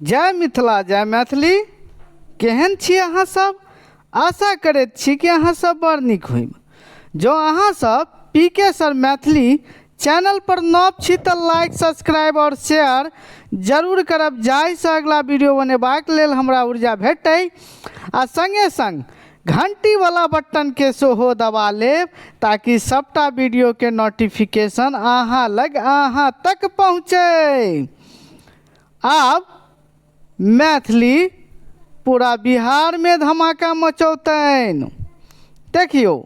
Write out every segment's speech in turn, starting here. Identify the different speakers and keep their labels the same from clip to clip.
Speaker 1: जय मिथिला जय मैथिली। केहन छी अहाँ सब? आशा करैत छी कि अहाँ सब बड़ नीक होइब। जँ अहाँ सब पी के सर मैथिली चैनल पर नव छी तऽ लाइक, सब्सक्राइब और शेयर जरूर करब, जाहिसँ अगला वीडियो बनेबाक लेल हमरा ऊर्जा भेटै। आ संगे संग घंटी वाला बटन के सेहो दबा लेब ताकि सबटा वीडियो के नोटिफिकेशन अहाँ लग अहाँ तक पहुँचे। आब मैथिली पूरा बिहारमे धमाका मचौतनि। देखियौ,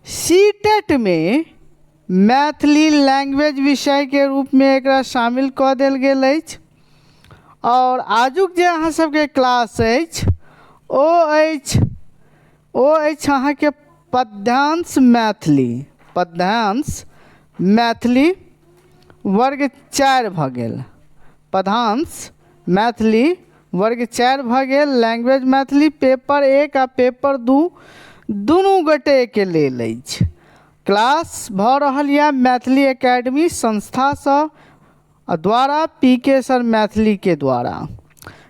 Speaker 1: सी टेटमे मैथिली लैंग्वेज विषयके रूपमे एकरा शामिल कऽ देल गेल अछि आओर आजुक जे अहाँ सबके क्लास अछि ओ अछि अहाँके पद्यांश मैथिली, पद्यांश मैथिली वर्ग 4 भऽ गेल। पद्यांश मैथिली वर्ग 4 भऽ गेल। लैंग्वेज मैथिली, पेपर 1 आ पेपर 2 दुनू गोटेके लेल अछि। क्लास भऽ रहल यऽ मैथिली एकेडमी संस्थासँ द्वारा, पी के सर मैथिलीके द्वारा।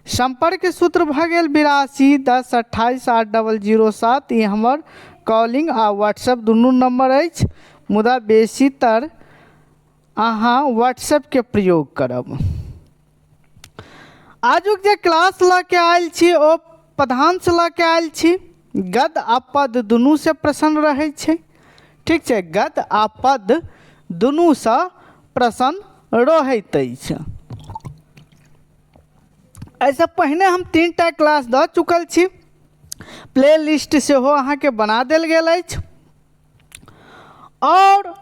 Speaker 1: सम्पर्क सूत्र भऽ गेल 8210288007। ई हमर कॉलिंग आ व्हाट्सएप दुनू नम्बर अछि, मुदा बेसीतर अहाँ व्हाट्सएपके प्रयोग करब। आजुक जे क्लास लऽ के आयल छी ओ पदांश लऽ के आयल छी। गद आ पद दुनूसँ प्रश्न रहै छै, ठीक छै? गद आ पद दुनूसँ प्रश्न रहैत अछि। एहिसँ पहिने हम 3टा क्लास दऽ चुकल छी। प्ले लिस्ट सेहो अहाँके बना देल गेल अछि आओर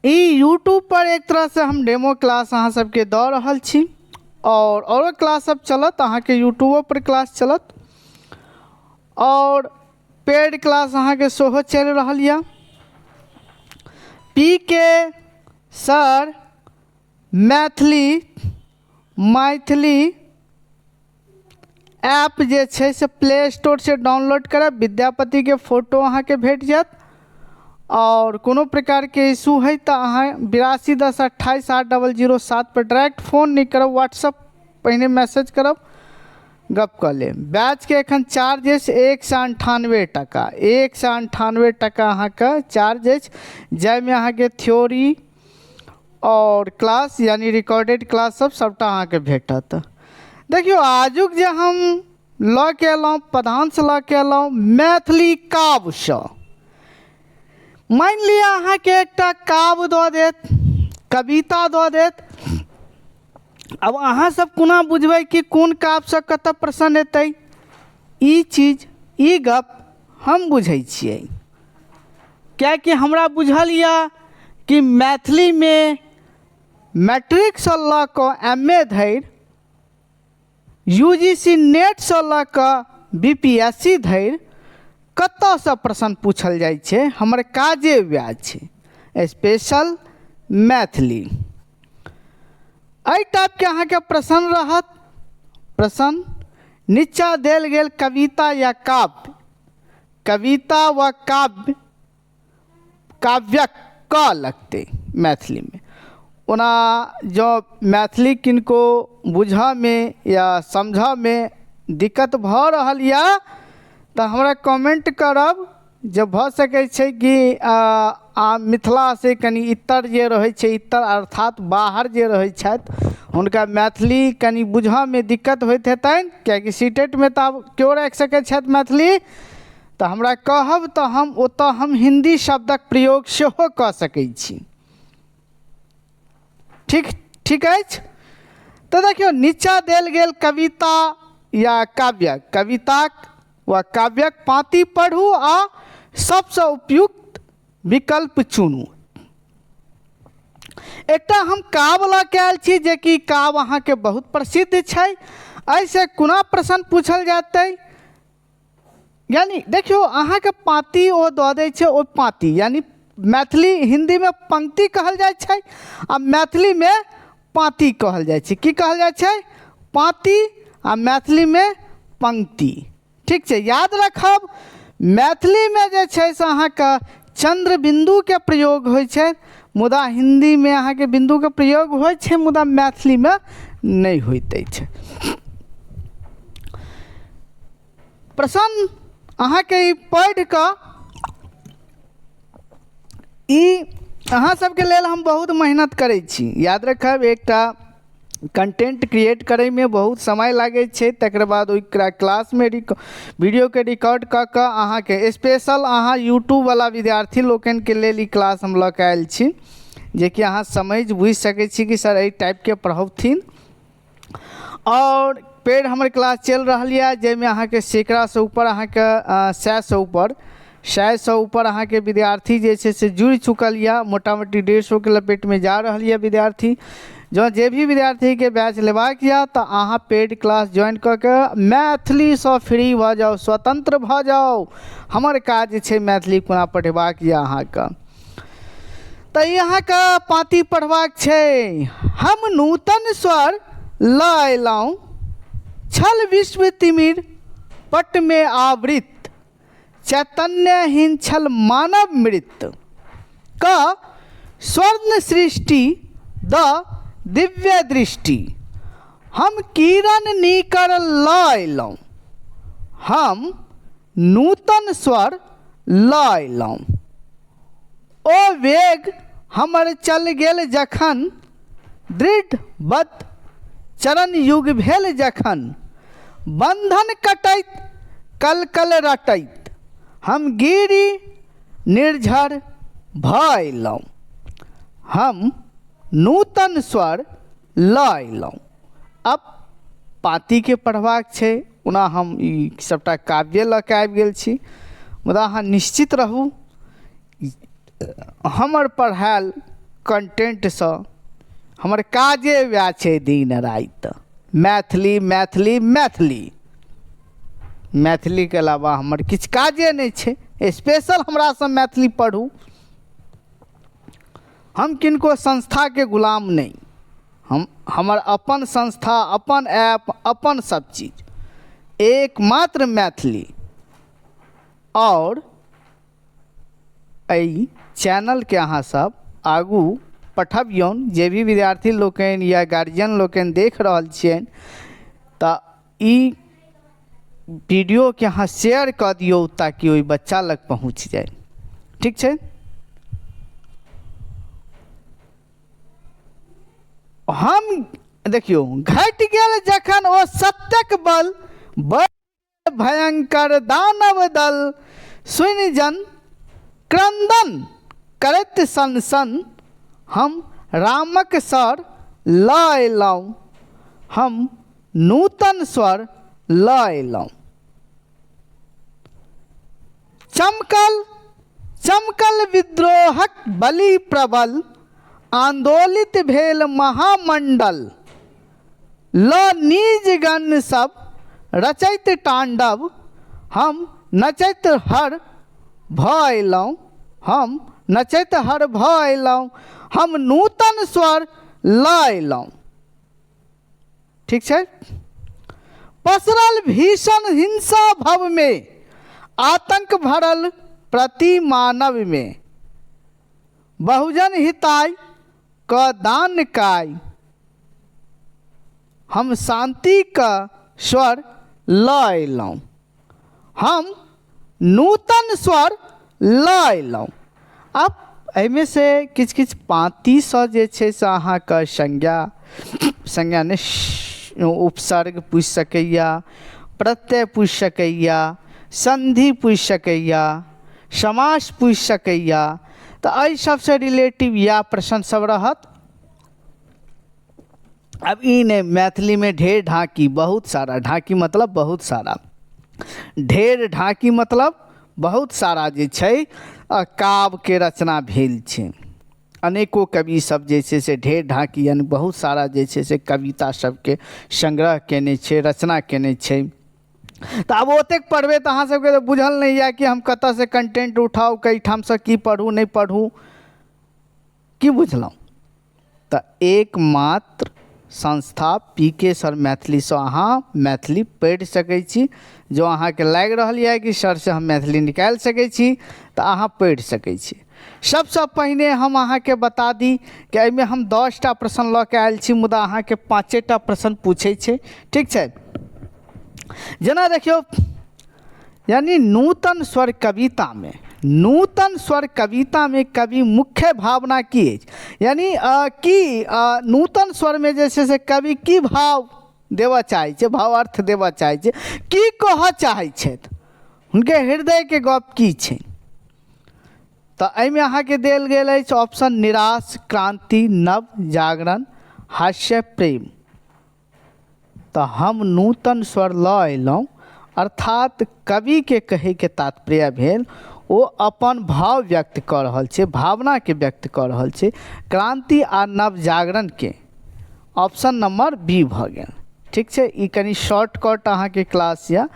Speaker 1: ई यूट्यूब पर एक तरहसँ हम डेमो क्लास अहाँ सबके दऽ रहल छी आओर औरो क्लास सब चलत। अहाँके यूट्यूबो पर क्लास चलत आओर पेड क्लास अहाँके सेहो चलि रहल यऽ। पी के सर मैथिली मैथिली ऐप जे छै से प्ले स्टोरसँ डाउनलोड करब, विद्यापतिके फोटो अहाँके भेट जायत। आओर कोनो प्रकारके इशू हइ तऽ अहाँ 8210288007 पर डायरेक्ट फोन नहि करब, व्हाट्सअप पहिने मैसेज करब, गप कऽ लेब। बैचके एखन चार्ज अछि 198 टका। 198 टका अहाँके चार्ज अछि, जाहिमे अहाँके थ्योरी आओर क्लास, यानी रिकॉर्डेड क्लास सब सबटा अहाँके भेटत। देखियौ, आजुक जे हम लऽ के एलहुँ, पदांश लऽ के एलहुँ मैथिली काव्यसँ। मानि लिअ अहाँके एकटा काव्य दऽ देत, कविता दऽ देत। आब अहाँ सब कोना बुझबै कि कोन काव्यसँ कतऽ प्रश्न एतै? ई चीज, ई गप हम बुझै छियै, किएकि हमरा बुझल यऽ कि मैथिलीमे मैट्रिकसँ लऽ कऽ एम ए धरि, यू जी सी नेटसँ लऽ कऽ बी पी एस सी धरि कतऽसँ प्रश्न पूछल जाइ छै। हमर काजे वएह छै, स्पेशल मैथिली। एहि टाइपके अहाँके प्रश्न रहत। प्रश्न: नीचा देल गेल कविता या काव्य, कविता व काव्य, काव्यक क लगतै मैथिलीमे। ओना जँ मैथिली किनको बुझऽमे या समझऽमे दिक्कत भऽ रहल यऽ तऽ हमरा कमेन्ट करब जे भऽ सकै छै कि मिथिलासँ कनि इतर जे रहै छै, इतर अर्थात बाहर जे रहै छथि, हुनका मैथिली कनि बुझऽमे दिक्कत होइत हेतनि, किएकि सी टेटमे तऽ आब केओ राखि सकै छथि मैथिली, तऽ हमरा कहब तऽ हम ओतऽ हम हिन्दी शब्दक प्रयोग सेहो कऽ सकै छी। ठीक, ठीक अछि। तऽ देखियौ, नीचाँ देल गेल कविता या काव्य, कविताक वा काव्यक पाँति पढ़ू आ सबसँ उपयुक्त विकल्प चुनू। एकटा हम काव्य लऽ के आयल छी, जेकि काव्य अहाँके बहुत प्रसिद्ध छै। एहिसँ कोना प्रश्न पूछल जेतै? यानी देखियौ, अहाँके पाँति ओ दऽ दै छै। ओ पाँति यानी मैथिली, हिन्दीमे पंक्ति कहल जाइ छै आ मैथिलीमे पाँति कहल जाइ छै। की कहल जाइ छै? पाँति आ मैथिलीमे पंक्ति। ठीक छै, याद रखब, मैथिलीमे जे छै से अहाँके चंद्र बिंदुके प्रयोग होइ छै। मुदा हिन्दीमे अहाँके बिन्दुके प्रयोग होइ छै, मुदा मैथिलीमे नहि होइत अछि। प्रसन्न अहाँके ई पढ़ि कऽ ई अहाँ सबके लेल हम बहुत मेहनत करै छी। याद रखब, एकटा कंटेंट क्रिएट करैमे बहुत समय लागै छै, तकर बाद ओकरा क्लासमे वीडियोके रिकॉर्ड कऽ कऽ अहाँके स्पेशल अहाँ यूट्यूबवला विद्यार्थी लोकनिके लेल ई क्लास हम लऽ कऽ आयल छी, जेकि अहाँ समझि बुझि सकै छी कि सर एहि टाइपके पढ़ौथिन। आओर पेड हमर क्लास चलि रहल यऽ, जाहिमे अहाँके सैकड़ासँ ऊपर अहाँके 100सँ ऊपर 100सँ ऊपर अहाँके विद्यार्थी जे छै से जुड़ि चुकल यऽ। मोटा मोटी 150के लपेटमे जा रहल यऽ विद्यार्थी। जँ जे भी विद्यार्थीके बैच लेबाक यऽ तऽ अहाँ पेड क्लास ज्वाइन कऽ के मैथिलीसँ फ्री भऽ जाउ, स्वतन्त्र भऽ जाउ। हमर काज छै मैथिली कोना पढ़ेबाक यऽ अहाँके। तऽ ई अहाँके पाँती पढ़बाक छै। हम नूतन स्वर लऽ अयलहुँ, छल विश्व तिमिर पटमे आवृत, चैतन्यहीन छल मानव मृत, क स्वर्ण सृष्टि द दिव्य दृष्टि, हम किरण निकर लऽ अयलहुँ, हम नूतन स्वर लऽ अयलहुँ। ओ वेग हमर चल गेल जखन, दृढ़ बद्ध चरण युग भेल जखन, बन्धन कटैत कल-कल रटैत, हम गिरि निर्झर भऽ अयलहुँ, हम नूतन स्वर लऽ अयलहुँ। आब पाँतीके पढ़बाक छै। ओना हम ई सभटा काव्ये लऽ कऽ आबि गेल छी, मुदा अहाँ निश्चित रहू, हमर पढ़ायल कंटेंटसँ हमर काजे वएह छै दिन राति मैथिली मैथिली मैथिली। मैथिलीके अलावा हमर किछु काजे नहि छै। स्पेशल हमरासँ मैथिली पढ़ू। हम किनको संस्थाके गुलाम नहि, हम हमर अपन संस्था, अपन ऐप, अपन सब चीज, एकमात्र मैथिली। आओर एहि चैनलके अहाँ सब आगू पठबियौन। जे भी विद्यार्थी लोकनि या गार्जियन लोकनि देख रहल छियनि, तऽ ई वीडियोके अहाँ शेयर कऽ दियौ ताकि ओहि बच्चा लग पहुँच जाय। ठीक छै। हम देखियौ, घटि गेल जखन ओ सत्यक बल, बड़ भयंकर दानव दल, सुनि जन क्रंदन करैत सन सन, हम रामक सर लऽ अयलहुँ, हम नूतन स्वर लऽ अयलहुँ। चमकल चमकल विद्रोहक बलि प्रबल, आन्दोलित भेल महामण्डल, लऽ निज गण सब रचैत ताण्डव, हम नचैत हर भऽ अयलहुँ, हम नचैत हर भऽ अयलहुँ, हम नूतन स्वर लऽ अयलहुँ। ठीक छै। पसरल भीषण हिंसा भवमे, आतंक भरल प्रति मानवमे, बहुजन हिताय क दान काय, हम शान्तिक स्वर लऽ अयलहुँ, हम नूतन स्वर लऽ अयलहुँ। आब एहिमे से किछु किछु पाँतीसँ जे छै से अहाँके संज्ञा, संज्ञा नहि, उपसर्ग पूछि सकैए, प्रत्यय पूछि सकैए, सन्धि पूछि सकैए, समास पूछि सकैए। तऽ एहि सबसँ रिलेटिव इएह प्रश्न सब रहत। आब ई नहि, मैथिलीमे ढेर ढाकी, बहुत सारा ढाकी मतलब बहुत सारा, ढेर ढाकी मतलब बहुत सारा जे छै काव्यके रचना भेल छै। अनेको कवि सब जे छै से ढेर ढाकी यानि बहुत सारा जे छै से कविता सबके संग्रह केने छै, रचना केने छै। तऽ आब ओतेक पढ़बै तऽ अहाँ सबके तऽ बुझल नहि यऽ कि हम कतऽसँ कंटेंट उठाउ, कइठामसँ की पढ़ू नहि पढ़ू, की बुझलहुँ। तऽ एकमात्र संस्था पी के सर मैथिलीसँ अहाँ मैथिली पढ़ि सकै छी। जँ अहाँके लागि रहल यऽ कि सरसँ हम मैथिली निकालि सकै छी, तऽ अहाँ पढ़ि सकै छी। सबसँ पहिने हम अहाँके बता दी कि एहिमे हम 10टा प्रश्न लऽ के आयल छी, मुदा अहाँके 5टा प्रश्न पूछै छै। ठीक छै, जेना देखियौ, यानी नूतन स्वर कवितामे, नूतन स्वर कवितामे कवि मुख्य भावना की अछि, यानी की नूतन स्वरमे जे छै से कवि की भाव देबऽ चाहै छै, भावार्थ देबऽ चाहै छै, की कहऽ चाहै छथि, हुनके हृदयके गप की छै। तऽ एहिमे अहाँके देल गेल अछि ऑप्शन निराश, क्रांति, नव जागरण, हास्य, प्रेम। तऽ हम नूतन स्वर लऽ अयलहुँ, अर्थात कविके कहैके तात्पर्य भेल ओ अपन भाव व्यक्त कऽ रहल छै, भावनाके व्यक्त कऽ रहल छै, क्रांति आ नव जागरणके। ऑप्शन नंबर बी भऽ गेल। ठीक छै, ई कनि शॉर्टकट अहाँके क्लास यऽ,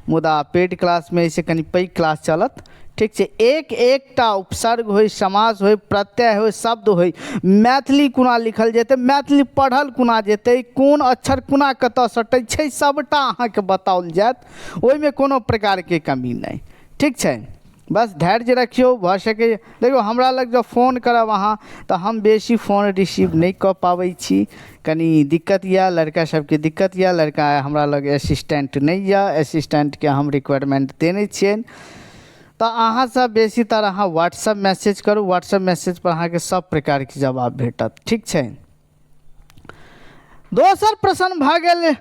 Speaker 1: मुदा पेड क्लासमे एहिसँ कनि पैघ क्लास चलत। ठीक छै, एक एकटा उपसर्ग होइ, समास होइ, प्रत्यय होइ, शब्द होइ, मैथिली कोना लिखल जेतै, मैथिली पढ़ल कोना जेतै, कोन अक्षर कोना कतऽ सटै छै, सबटा अहाँके बताओल जायत, ओहिमे कोनो प्रकारके कमी नहि। ठीक छै, बस धैर्य रखियौ, भऽ सकैए। देखियौ, हमरा लग जँ फोन करब अहाँ तऽ हम बेसी फोन रिसीव नहि कऽ पाबै छी, कनि दिक्कत यऽ, लड़का सबके दिक्कत यऽ, लड़का हमरा लग असिस्टेंट नहि यऽ, असिस्टेंटके हम रिक्वायरमेंट देने छियनि। तऽ अहाँ सब बेसीतर अहाँ व्हाट्सअप मैसेज करू, व्हाट्सअप मैसेजपर अहाँके सब प्रकारके जवाब भेटत। ठीक छै, दोसर प्रश्न भऽ गेल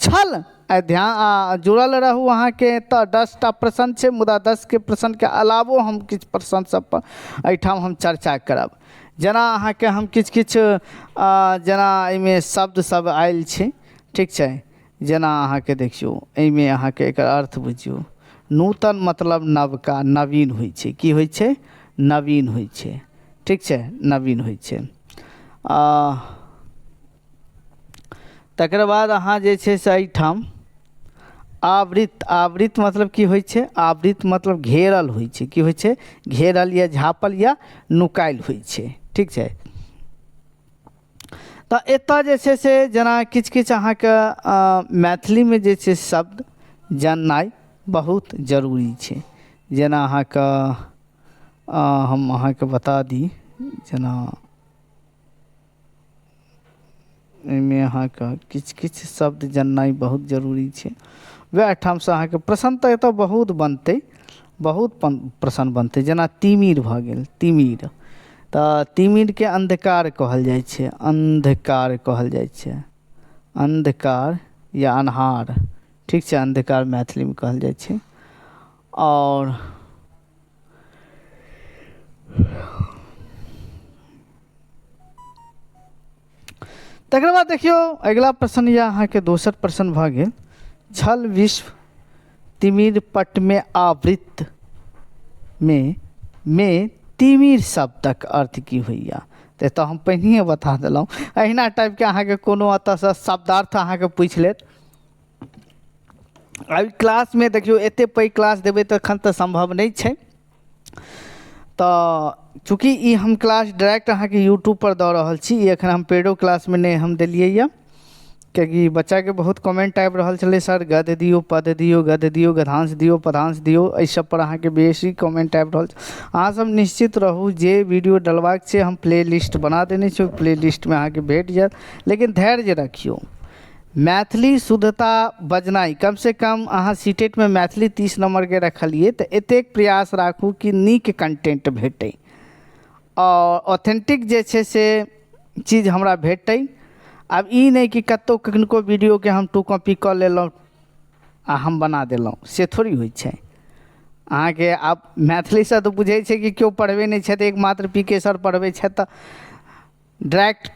Speaker 1: छल, आ ध्यान जुड़ल रहू। अहाँके तऽ 10टा प्रश्न छै, मुदा 10के प्रश्नके अलावो हम किछु प्रश्न सब पर एहिठाम हम चर्चा करब। जेना अहाँके हम किछु किछु जेना एहिमे शब्द सब आयल छै। ठीक छै, जेना अहाँके देखियौ, एहिमे अहाँके एकर अर्थ बुझियौ। नूतन मतलब नवका, नवीन होइ छै। की होइ छै? नवीन होइ छै। ठीक छै, नवीन होइ छै। तकर बाद अहाँ जे छै से एहिठाम आवृत, आवृत मतलब की होइ छै? आवृत मतलब घेरल होइ छै। की होइ छै? घेरल या झाँपल या नुकायल होइ छै। ठीक छै, तऽ एतऽ जे छै से जेना किछु किछु अहाँके मैथिलीमे जे छै शब्द जाननाइ बहुत जरूरी छै। जेना अहाँके हम अहाँके बता दी, जेना एहिमे अहाँके किछु किछु शब्द जाननाइ बहुत जरूरी छै। वएह ठामसँ अहाँके प्रश्न तऽ एतऽ बहुत बनतै, बहुत प्रश्न बनतै। जेना तिमिर भऽ गेल, तिमिर तऽ तिमिरके अन्धकार कहल जाइ छै, अन्धकार कहल जाइ छै, अन्धकार या अन्हार। ठीक छै, अन्धकार मैथिलीमे कहल जाइ छै। आओर तकर बाद देखियौ अगिला प्रश्न यऽ अहाँके, दोसर प्रश्न भऽ गेल छल विश्व तिमिर पटमे आवृत मे तिमिर शब्दक अर्थ की होइया। तऽ एतऽ हम पहिनहिए बता देलहुँ, अहिना टाइपके अहाँके कोनो एतऽसँ शब्दार्थ अहाँके पूछि लेत। एहि क्लासमे देखियौ एते पैघ क्लास देबै तखन तऽ सम्भव नहि छै, तऽ चूँकि ई हम क्लास डायरेक्ट अहाँके यूट्यूबपर दऽ रहल छी, ई एखन हम पेडो क्लासमे नहि हम देलियै यऽ, कियाकि बच्चाके बहुत कमेंट आबि रहल छलै, सर गद्य दियौ, पद्य दियौ, गद्य दियौ, गद्यांश दियौ, पद्यांश दियौ, एहि सबपर अहाँके बेसी कमेंट आबि रहल छै। अहाँ सब निश्चित रहू, जे वीडियो डलबाक छै हम प्ले लिस्ट बना देने छी, ओहि प्ले लिस्टमे अहाँके भेट जायत, लेकिन धैर्य रखियौ। मैथिली शुद्धता बजनाइ, कमसँ कम अहाँ सीटेटमे मैथिली 30 नम्बरके रखलियै तऽ एतेक प्रयास राखू कि नीक कंटेंट भेटै आओर ऑथेंटिक जे छै से चीज हमरा भेटै। आब ई नहि कि कतहु किनको वीडियोके हम टू कॉपी कऽ लेलहुँ आ हम बना देलहुँ, से थोड़ी होइ छै। अहाँके आब मैथिलीसँ तऽ बुझै छै कि केओ पढ़बै नहि छथि, एकमात्र पी के सर पढ़बै छथि, तऽ डायरेक्ट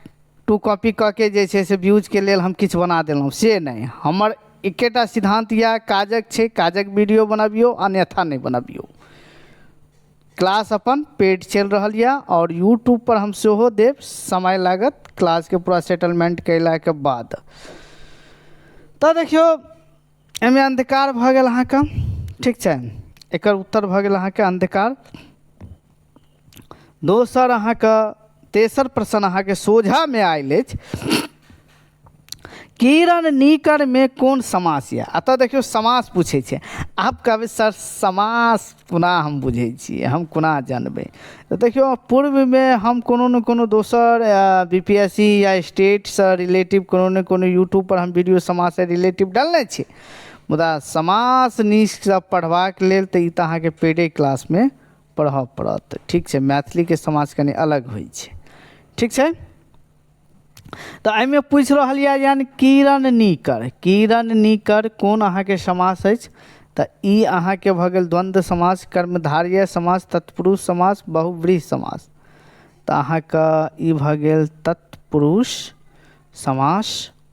Speaker 1: टू कॉपी कऽ के जे छै से व्यूजके लेल हम किछु बना देलहुँ, से नहि। हमर एकेटा सिद्धान्त यऽ, काजक छै काजक वीडियो बनबियौ, अन्यथा नहि बनबियौ। क्लास अपन पेड चलि रहल यऽ आओर यूट्यूबपर हम सेहो देब, समय लागत क्लासके पूरा सेटलमेंट कयलाके बाद। तऽ देखियौ एहिमे अन्धकार भऽ गेल अहाँके। ठीक छै, एकर उत्तर भऽ गेल अहाँके अन्धकार। दोसर अहाँके तेसर प्रश्न अहाँके सोझामे आयल अछि किरण नीकर में कोन समास यऽ? एतऽ देखियौ समास पूछै छै। आब कहबै सर समास कोना हम बुझै छियै, हम कोना जानबै? तऽ देखियौ पूर्वमे हम कोनो ने कोनो दोसर बी पी एस सी या स्टेटसँ रिलेटिव कोनो ने कोनो यूट्यूबपर हम वीडियो समाससँ रिलेटिव डालने छी, मुदा समास नीकसँ पढ़बाक लेल तऽ ई तऽ अहाँके पेडे क्लासमे पढ़ऽ पड़त। ठीक छै, मैथिलीके समास कनि अलग होइ छै। ठीक छै, तऽ एहिमे पूछि रहल यऽ यानि किरण नीकर, किरण नीकर कोन अहाँके समास अछि? तऽ ई अहाँके भऽ गेल द्वन्द्व समास, कर्मधारय समास, तत्पुरुष समास, बहुव्रीहि समास। तऽ अहाँके ई भऽ गेल तत्पुरुष समास,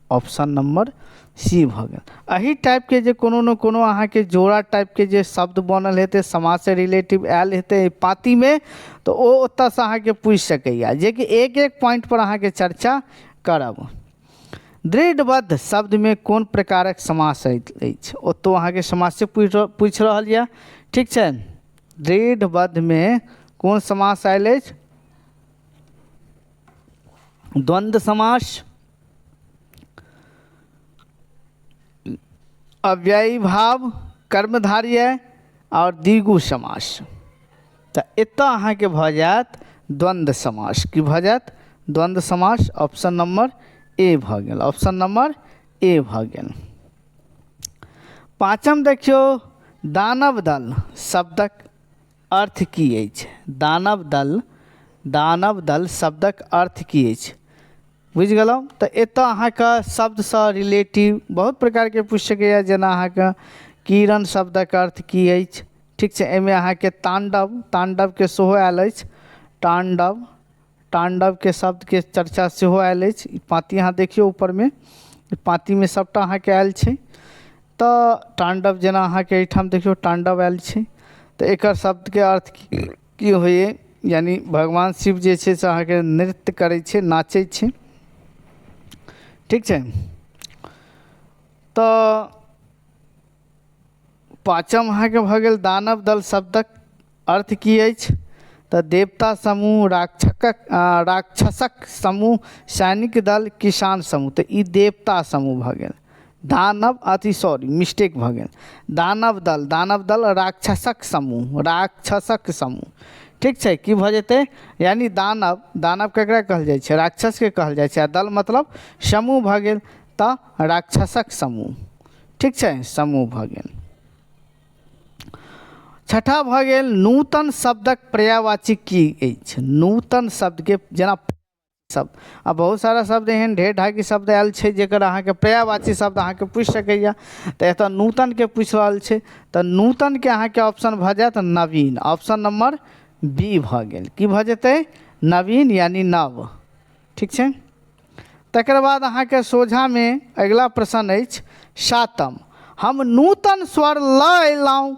Speaker 1: ऑप्शन नंबर सी भऽ गेल। एहि टाइपके जे कोनो ने कोनो अहाँके जोड़ा टाइपके जे शब्द बनल हेतै, समाजसँ रिलेटिव आयल हेतै एहि पाँतिमे, तऽ ओ ओतऽसँ अहाँके पूछि सकैए, जेकि एक एक पॉइंटपर अहाँके चर्चा करब। दृढ़बद्ध शब्दमे कोन प्रकारक समास अछि? ओतौ अहाँके समासे पूछि रहल यऽ। ठीक छै, दृढ़बद्धमे कोन समास आयल अछि? द्वन्द्व समास, अव्ययीभाव, कर्मधारय आओर द्विगु समास। तऽ एतऽ अहाँके भऽ जायत द्वन्द्व समास। की भऽ जायत? द्वन्द्व समास, ऑप्शन नंबर ए भऽ गेल, ऑप्शन नंबर ए भऽ गेल। पाँचम देखियौ, दानव दल शब्दक अर्थ की अछि? दानव दल, दानव दल शब्दक अर्थ की अछि? बुझि गेलहुँ? तऽ एतऽ अहाँके शब्दसँ रिलेटिव बहुत प्रकारके पूछि सकैए, जेना अहाँके किरण शब्दक अर्थ की अछि। ठीक छै, एहिमे अहाँके ताण्डव, ताण्डवके सेहो आयल अछि, ताण्डव, ताण्डवके शब्दके चर्चा सेहो आयल अछि। ई पाँती अहाँ देखियौ ऊपरमे, ई पाँतीमे सभटा अहाँके आयल छै। तऽ ताण्डव जेना अहाँके एहिठाम देखियौ ताण्डव आयल छै, तऽ एकर शब्दके अर्थ की होइए? यानि भगवान शिव जे छै से अहाँके नृत्य करै छै, नाचै छै। ठीक छै, तऽ पाँचम अहाँके भऽ गेल दानव दल शब्दक अर्थ की अछि? तऽ देवता समूह, राक्षसक समूह, सैनिक दल, किसान समूह। तऽ ई देवता समूह भऽ गेल। दानव अथी सॉरी मिस्टेक भऽ गेल, दानव दल, दानव दल राक्षसक समूह, राक्षसक समूह। ठीक छै, की भऽ जेतै? यानि दानव, दानव केकरा कहल जाइ छै? राक्षसके कहल जाइ छै, आ दल मतलब समूह भऽ गेल, तऽ राक्षसक समूह। ठीक छै, समूह भऽ गेल। छठा भऽ गेल नूतन शब्दक पर्यायवाची की अछि? नूतन शब्दके जेना शब्द आ बहुत सारा शब्द एहन ढेर ढाकी शब्द आयल छै जकर अहाँके पर्यायवाची शब्द अहाँके पूछि सकैए। तऽ एतऽ नूतनके पूछि रहल छै, तऽ नूतनके अहाँके ऑप्शन भऽ जायत नवीन, ऑप्शन नंबर बी भऽ गेल। की भऽ जेतै? नवीन यानि नव। ठीक छै, तकर बाद अहाँके सोझामे अगिला प्रश्न अछि सातम, हम नूतन स्वर लऽ अयलहुँ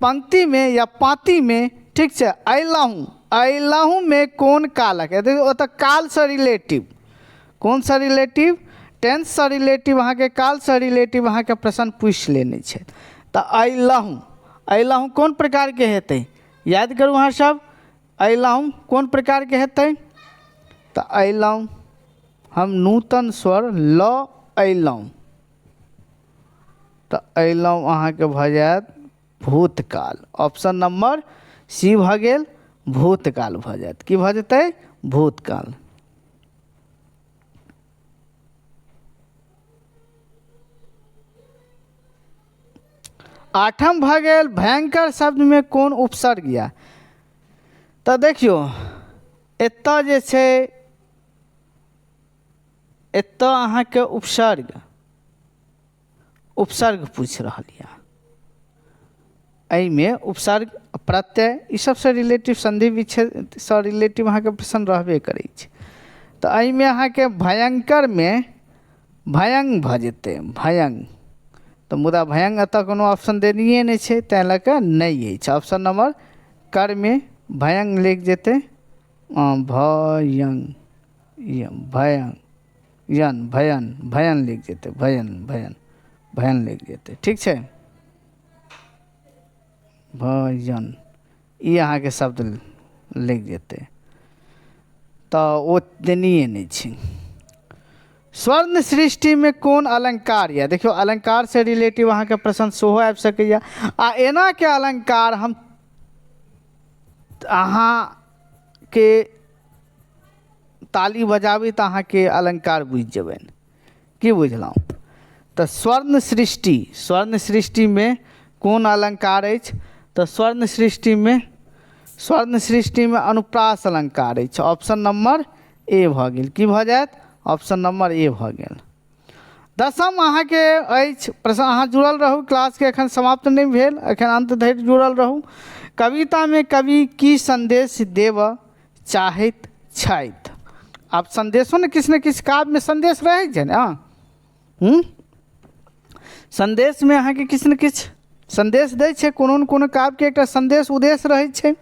Speaker 1: पंक्तिमे या पाँतिमे। ठीक छै, अयलहुँ, अयलहुँमे कोन कालक? ओतऽ कालसँ रिलेटिव, कोनसँ रिलेटिव? टेंससँ रिलेटिव, अहाँके कालसँ रिलेटिव अहाँके प्रश्न पूछि लेने छै। तऽ अयलहुँ, अयलहुँ कोन प्रकारके हेतै? याद करू अहाँ सब, अयलहुँ कोन प्रकारके हेतै? तऽ अयलहुँ हम नूतन स्वर लऽ अयलहुँ, तऽ अयलहुँ अहाँके भऽ जायत भूतकाल, ऑप्शन नंबर सी भऽ गेल, भूतकाल भऽ जायत। की भऽ जेतै? भूतकाल। आठम भऽ गेल भयंकर शब्दमे कोन उपसर्ग यऽ? तऽ देखियौ एतऽ जे छै, एतऽ अहाँके उपसर्ग, उपसर्ग पूछि रहल यऽ। एहिमे उपसर्ग, प्रत्यय ई सबसँ रिलेटिव सन्धि विच्छेदसँ रिलेटिव अहाँके प्रश्न रहबे करै छै। तऽ एहिमे अहाँके भयंकरमे भयंग भऽ जेतै, भयंग। तऽ मुदा भयंग एतऽ कोनो ऑप्शन देनिये नहि छै, ताहि लऽ कऽ नहि अछि। ऑप्शन नंबर करमे भयंग लिख जेतै, भयंग, भयंग, यन, भयन, भयन लिख जेतै, भयन, भयन, भयन लिख जेतै। ठीक छै, भयन ई अहाँके शब्द लिख जेतै, तऽ ओ देनिये नहि छै। स्वर्ण सृष्टिमे कोन अलङ्कार यऽ? देखियौ, अलङ्कारसँ रिलेटिव अहाँके प्रश्न सेहो आबि सकैए। आ एनाके अलङ्कार हम अहाँके ताली बजाबी तऽ अहाँके अलङ्कार बुझि जेबनि। की बुझलहुँ? तऽ स्वर्ण सृष्टि, स्वर्ण सृष्टिमे कोन अलङ्कार अछि? तऽ स्वर्ण सृष्टिमे, स्वर्ण सृष्टिमे अनुप्रास अलङ्कार अछि। ऑप्शन नंबर ए भऽ गेल। की भऽ जायत? ऑप्शन नंबर ए भऽ गेल। दसम अहाँके अछि प्रश्न। अहाँ जुड़ल रहू, क्लासके एखन समाप्त नहि भेल, एखन अन्त धरि जुड़ल रहू। कवितामे कवि की सन्देश देबऽ चाहैत छथि? आब सन्देशो ने किछु ने किछु काव्यमे सन्देश रहै छै ने। सन्देशमे अहाँके किछु ने किछु सन्देश दै छै। कोनो ने कोनो काव्यके एकटा सन्देश उद्देश्य रहै छै।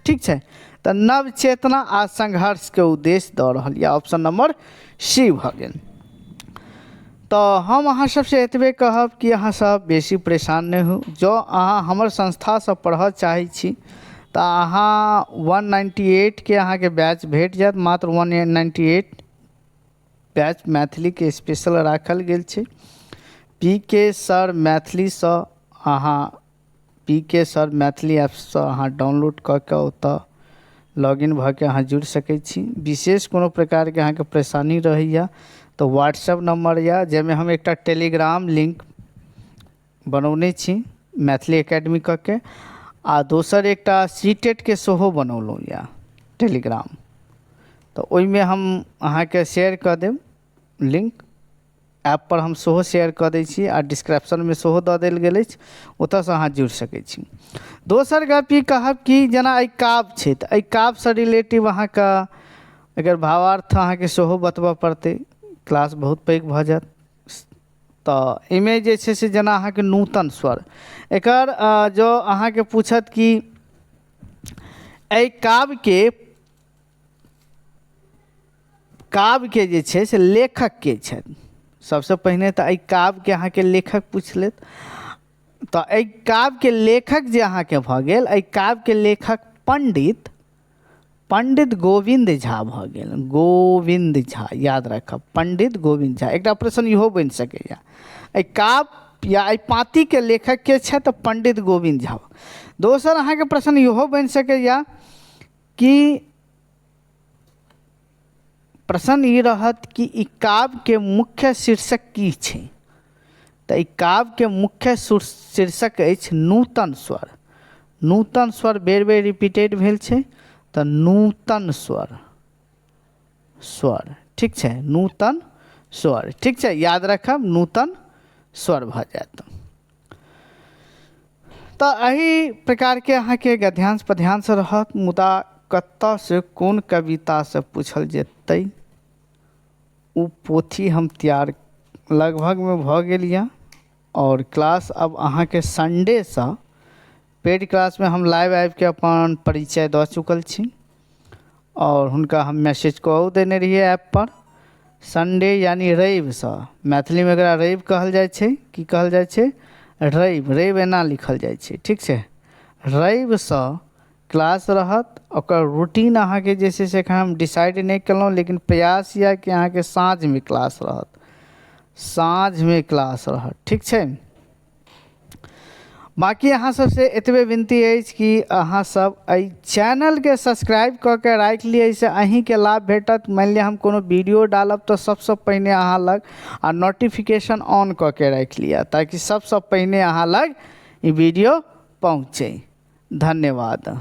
Speaker 1: ठीक छै? तऽ नव चेतना आ संघर्षके उद्देश्य दऽ रहल यऽ। ऑप्शन नंबर सी भऽ गेल। तऽ हम अहाँ सबसँ एतबे कहब कि अहाँ सब बेसी परेशान नहि होउ। जँ अहाँ हमर संस्थासँ पढ़ऽ चाहै छी तऽ अहाँ 198 के अहाँके बैच भेट जायत। मात्र 198 बैच मैथिलीके स्पेशल राखल गेल छै। पी के सर मैथिलीसँ अहाँ, पी के सर मैथिली ऐपसँ अहाँ डाउनलोड कऽ के ओतऽ लॉगिन भऽ के अहाँ जुड़ि सकै छी। विशेष कोनो प्रकारके अहाँके परेशानी रहैए तऽ व्हाट्सएप नम्बर यऽ, जाहिमे हम एकटा टेलीग्राम लिंक बनौने छी मैथिली एकेडमी कऽ के, आ दोसर एकटा सी टेटके सेहो बनौलहुँ यऽ टेलीग्राम। तऽ ओहिमे हम अहाँके शेयर कऽ देब लिंक। ऐपपर हम सेहो शेयर कऽ दै छी आ डिस्क्रिप्शनमे सेहो दऽ देल गेल अछि, ओतयसँ अहाँ जुड़ि सकै छी। दोसर गप ई कहब कि जेना एहि काव्य छै, तऽ एहि काव्यसँ रिलेटिव अहाँके एकर भावार्थ अहाँके सेहो बतबऽ पड़तै, क्लास बहुत पैघ भऽ जायत। तऽ एहिमे जे छै से जेना अहाँके नूतन स्वर एकर जँ अहाँके पूछत कि एहि काव्यके, काव्यके जे छै से लेखक के छथि? सबसँ पहिने तऽ एहि काव्यके अहाँके लेखक पूछि लेत। तऽ एहि काव्यके लेखक जे अहाँके भऽ गेल, एहि काव्यके लेखक पंडित, पंडित गोविन्द झा भऽ गेल। गोविन्द झा याद राखब, पंडित गोविन्द झा। एकटा प्रश्न इहो बनि सकैए, एहि काव्य या एहि पाँतीके लेखक के छथि? तऽ पंडित गोविन्द झा। दोसर अहाँके प्रश्न इहो बनि सकैए कि प्रश्न ई रहत कि ई काव्यके मुख्य शीर्षक की छै? तऽ ई काव्यके मुख्य शीर्षक अछि नूतन स्वर। नूतन स्वर बेर बेर रिपीटेड भेल छै, तऽ नूतन स्वर, स्वर, ठीक छै? नूतन स्वर, ठीक छै, याद राखब, नूतन स्वर भऽ जायत। तऽ एहि प्रकारके अहाँके गद्यांश पद्यांश रहत, मुदा कतऽसँ कोन कवितासँ पूछल जेतै, ओ पोथी हम तैयार लगभगमे भऽ गेल यऽ। आओर क्लास अब अहाँके संडेसँ पेड क्लासमे हम लाइव आबिके अपन परिचय दऽ चुकल छी आओर हुनका हम मैसेज कऽ देने रहियै ऐपपर। संडे यानि रविसँ, मैथिलीमे एकरा रवि कहल जाइ छै। की कहल जाइ छै? रवि। रवि एना लिखल जाइ छै, ठीक छै? रविसँ क्लास रहत। ओकर रूटीन अहाँके जे छै से एखन हम डिसाइड नहि केलहुँ, लेकिन प्रयास यऽ कि अहाँके साँझमे क्लास रहत, साँझमे क्लास रहत, ठीक छै? बाँकी अहाँ सबसँ एतबे विनती अछि कि अहाँ सब एहि चैनलके सब्सक्राइब कऽ के राखि लिअ, एहिसँ अहीँके लाभ भेटत। मानि लिअ हम कोनो वीडियो डालब तऽ सबसँ पहिने अहाँ लग, आ नोटिफिकेशन ऑन कऽ के राखि लिअ ताकि सबसँ पहिने अहाँ लग ई वीडियो पहुँचै। धन्यवाद।